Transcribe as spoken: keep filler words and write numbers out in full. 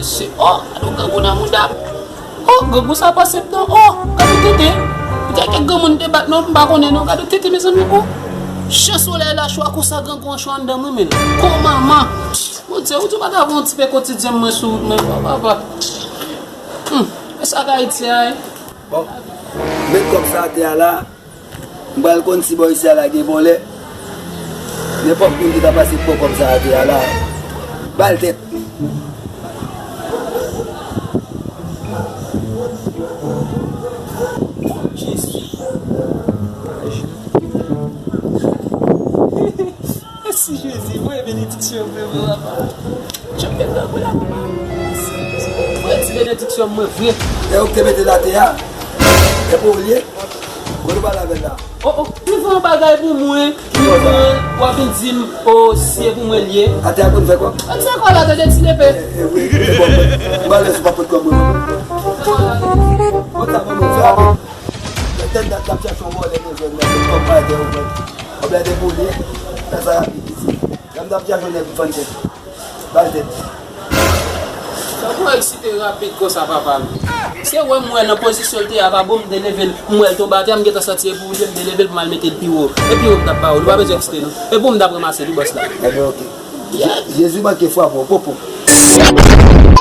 Se, oh, gade yon grangou nan mouda m. Oh, grangou sa pase m nan. Oh, gade yon tete. Poutèt kèk granmoun te bat non, m pa konnen non. Gade yon tete, mezanmi. Oh, jan solèy la cho a konsa, grangou an cho anndan mwen, men. Ko manman. Bondye, ou di w pa ta voye yon ti pe kotidyen mwen sou wout mwen, papa. Hmm, e sa k Ayiti a ye? Bon, met kòb sa atè a la. M pral konn si bò isi a la gen vòlè. Nenpòt moun ki ta pase pran kòb sa atè a la, ba l tèt. Jezi. Mèsi Jezi, voye benediksyon mwen vre, papa. Jan m te tankou la, papa. Voye ti benediksyon mwen vre. E ou k te mete l atè a? E pou ou l ye? Kote w pral avè l la? Oh, oh, li fè yon bagay pou mwen, li fè, w ap vin di m, oh, si e pou mwen l ye. Atè a konn fè kòb? Atè a konn fè kòb, tande ti nepe. E, e, wi, e bon, m pral wè si w pa pot kòb mwen. Bon, sa bon, bon, sa bon. Tèt dat n ap chache yon vòlè nou jwenn nan, kòb pa gen yon vòlè. Kòb la te pou li, sa sa rapid isi. Lè m t ap chache yon nèg pou fann tèt. Ba l tèt. Sa pou eksite rapid konsa, papa m. Se wè m wè nan pozisyon l te a, pa bon, m te leve l, m wè l tonbe atè a, m gentan santi e pou li, m te leve l pou m al mete l pi wo. E pi wo m t ap ba ou, li pa bezwen eksite non. E pou m t ap ranmase li, bòs la. Ebyen, oke. Yeah. Je-, Jezi manke frape w, popo.